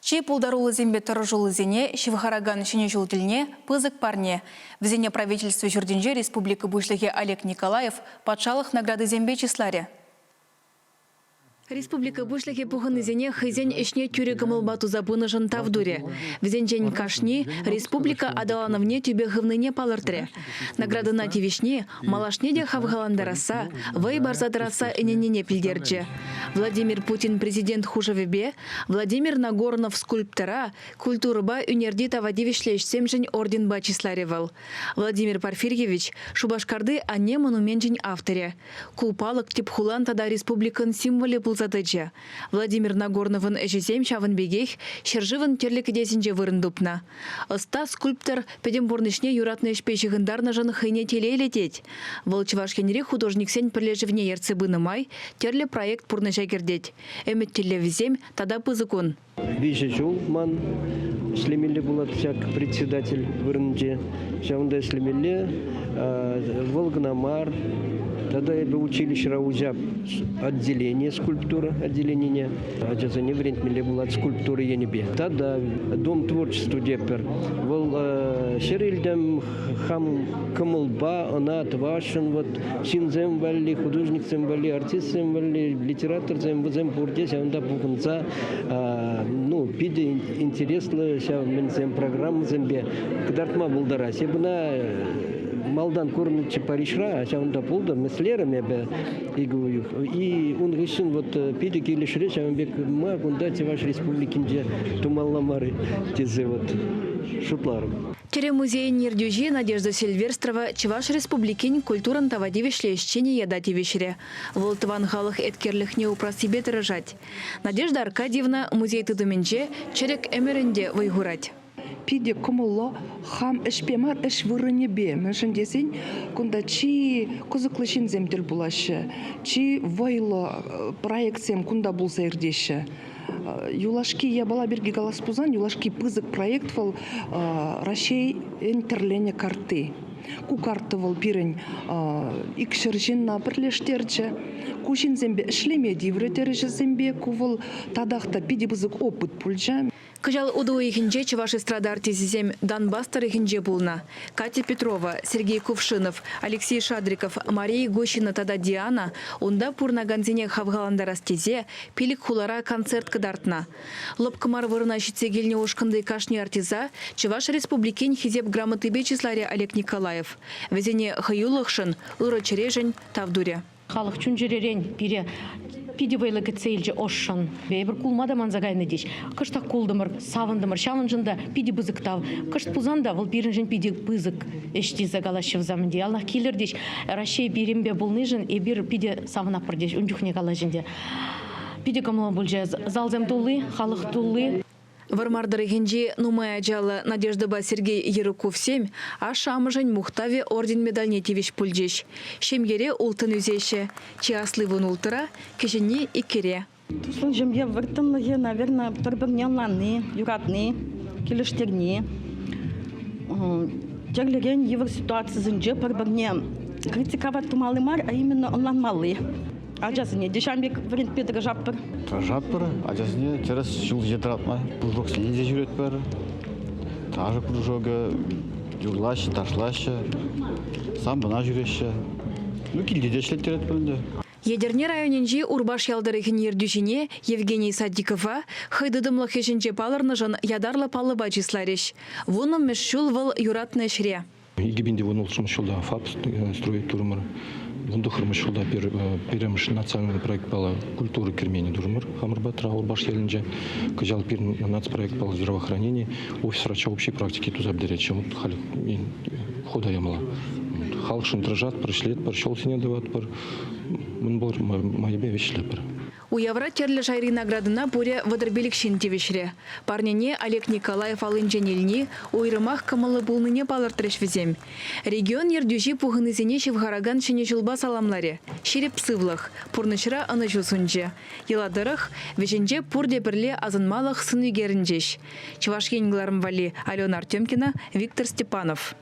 Чи пултаруллисемпе тӑрӑшуллисене ҫывхаракан Ҫӗнӗ ҫул тӗлне пысӑк парне. Вӗсене Правительство ҫуртӗнче республика Пуҫлӑхӗ Олег Николаев патшалӑх наградисемпе чысларӗ. Республика Пуҫлӑхӗ пухӑннисене хӑйсен ӗҫне тӳрӗ кӑмӑлпа туса пынӑшӑн тав турӗ. Вӗсенчен кашни республика аталанӑвне тӳпе хывнине палӑртрӗ. Наградӑна тивӗҫни малашне те хавхалантарасса, вӑй парса тӑрасса ӗненнине пӗлтерчӗ. Владимир Путин Президент хушӑвӗпе Владимир Нагорнов скульптора культурӑпа ӳнерти тава тивӗҫлӗ ӗҫсемшӗн орденпа чысларӗ вӑл. Владимир Порфирьевич Шупашкарти Анне монуменчӗн авторӗ. Ку палӑк тӗп хулан тата республикӑн символӗ пулса тӑчӗ. Владимир Нагорновӑн ӗҫӗсем ҫавӑн пекех ҫӗршывӑн тӗрлӗ кӗтесӗнче вырӑн тупнӑ. Ӑста скульптор пӗтӗм пурнӑҫне юратнӑ ӗҫпе ҫыхӑнтарнӑшӑн хӑйне телейлӗ тет. Вӑл Чӑваш Енри художниксен пӗрлешӗвне ертсе пынӑ май тӗрлӗ проект пурнӑҫа кӗртет. Ӗмӗт-тӗллевӗсем тата пысӑк ун. Виҫӗ ҫул ман ӗҫлемелле пулать ҫак председатель вырӑнӗнче. Ҫавӑнта ӗҫлемелле. Вӑл кӑна мар. Тата эпӗ училищӗра уҫап отделение, скульптура отделенине. Ачасене вӗрентмелле пулать скульптура енӗпе. Тата Дом творчества тепӗр. Вӑл ҫӗр илтӗм, хам кӑмӑлпа ӑна тӑвасшӑн. Вот ҫынсем валли, художниксем валли, артистсем валли, литераторсем, вӗсем пурте ҫавӑнта пухӑнса ну, питӗ интереслӗ ҫав мӗнсем программӑсемпе кӑтартма пултарать. Эп ӑна малтан курнӑччӗ Парижра, ҫавӑнта пултӑм, ӗҫлерӗм эпӗ икӗ уйӑх. И ун хыҫҫӑн вот питӗ килӗшрӗ, ҫавӑн пек ма кунта Чӑваш Республикинче тумалла мар тесе вот шутларӑм. Тӗрӗ музейӗн ертӳҫи Надежда Сильверстрова Чӑваш Республикин культурӑн тава тивӗҫлӗ ӗҫченӗ ята тивӗҫрӗ. Вӑл тӑван халӑх еткерлӗхне упрассипе тӑрӑшать. Надежда Аркадьевна музей тытӑмӗнче чӗрӗк ӗмӗр ӗнтӗ вӑй хурать. Питӗ кӑмӑллӑ хам ӗҫпе мар, ӗҫ вырӑнӗпе. Мӗншӗн тесен кунта чи кӑсӑклӑ ҫынсем тӗл пулаҫҫӗ, чи вӑйлӑ проектсем кунта пулса иртеҫҫӗ. Юлашки япала пирки калас пулсан, юлашки пысӑк проект вӑл Раҫҫейӗн тӗрленӗ картти. Ку карта вӑл пирӗн икҫӗр ҫынна пӗрлештерчӗ. Ку ҫынсемпе ӗҫлеме тиврӗ тӗрӗҫӗсемпе. Ку вӑл татах та питӗ пысӑк опыт пулчӗ. Кӑҫал утӑ уйӑхӗнче чӑваш эстрада артисчӗсем Донбасс тӑрӑхӗнче пулнӑ. Катя Петрова, Сергей Кувшинов, Алексей Шадриков, Мария Гущина тата Диана унта пурӑнакансене хавхалантарас тесе пилӗк хулара концерт кӑтартнӑ. Лӑпкӑ мар вырӑна ҫитсе килнӗ ушкӑнти кашни артиста Чӑваш Республикин Хисеп грамотипе чысларӗ Олег Николаев. Вӗсене хӑюлӑхшӑн, ырӑ чӗрешӗн тав турӗ. Халӑх чун-чӗререн пире питӗ вӑйлӑ кӗтсе илчӗ ӑшшӑн. Эпир кулма та манса кайнӑ теҫ. Кӑштах култӑмӑр, савӑнтӑмӑр. Ҫавӑншӑн та питӗ пысӑк тав. Кӑшт пулсан та вӑл пирӗншӗн питӗ пысӑк ӗҫ тесе калаҫҫӗ вӗсем ӗнтӗ. Яланах килӗр теҫ. Раҫҫей пирӗнпе пулнишӗн эпир питӗ савӑнатпӑр теҫ. Ун чухне калаҫ ӗнтӗ. Питӗ кӑмӑллӑ пулчӗ. Залсем тулли, халӑх тулли. Вӑрмар тӑрӑхӗнчи нумай ачаллӑ Надеждӑпа Сергей Еруковсем ашшӗ-амӑшӗн мухтавӗ орден медальне тивӗҫ пулчӗҫ. Ҫемьере улттӑн ӳсеҫҫӗ. Чи асли вунулттӑра, кӗҫӗнни иккӗре. Туслӑ ҫемье вӑрттӑнлӑхӗ, наверное, пӗр-пӗрне ӑнланни, юратни, килӗштерни. Тӗрлӗрен йывӑр ситуацисенче пӗр-пӗрне критиковать тумалли мар, а именно ӑнланмалли. Ачасене те ҫавӑн пек вӗрентме тӑрӑшатпӑр. Тӑрӑшатпӑр. Ачасене тӗрӗс ҫул ҫине тӑратма. Кружоксене те ҫӳретпӗр. Ташӑ кружокӗ, юрлаҫҫӗ, ташлаҫҫӗ, самбӑна ҫӳреҫҫӗ. Ну, килте те ӗҫлеттеретпӗр ӗнтӗ. Етӗрне районӗнчи Урпаш ял тӑрӑхӗн ертӳҫине Евгений Садикова хӑй тытӑмлӑх ӗҫӗнче палӑрнӑшӑн ятарлӑ паллӑпа чысларӗҫ. Вуннӑмӗш ҫул вӑл юратнӑ ӗҫре. 2016 ҫулта ФАП строить турӑмӑр. 19 ҫулта пӗрремӗш национальный проектпала культура керменӗ турӑмӑр хамӑр патра Урпаш ялӗнче. Кӑҫал пирӗн нацпроектпала здравоохранение офис врача общей практики туса пӗтеретчӗ. Вот халь хода ямала. Халӑхшӑн тӑрӑшатпӑр, ӗҫлетпӗр, ҫулсене тӑватпӑр. Мӗн пур майӗпе ӗҫлетпӗр. Уявра тӗрлӗ шайри наградӑна пурӗ 35 ҫын тивӗҫрӗ. Парнене Олег Николаев аллинчен илни уйрӑмах кӑмӑллӑ пулнине палӑртрӗҫ вӗсем. Регион ертӳҫи пухӑннисене ҫывхаракан Ҫӗнӗ ҫулпа саламларӗ, ҫирӗп сывлӑх, пурнӑҫра ӑнӑҫу сунчӗ. Йӑла тӑрӑх, вӗҫӗнче пурте пӗрле асӑнмалӑх сӑн ӳкерӗнчӗҫ. Чӑваш Ен кӑларӑм валли Алена Артемкина, Виктор Степанов.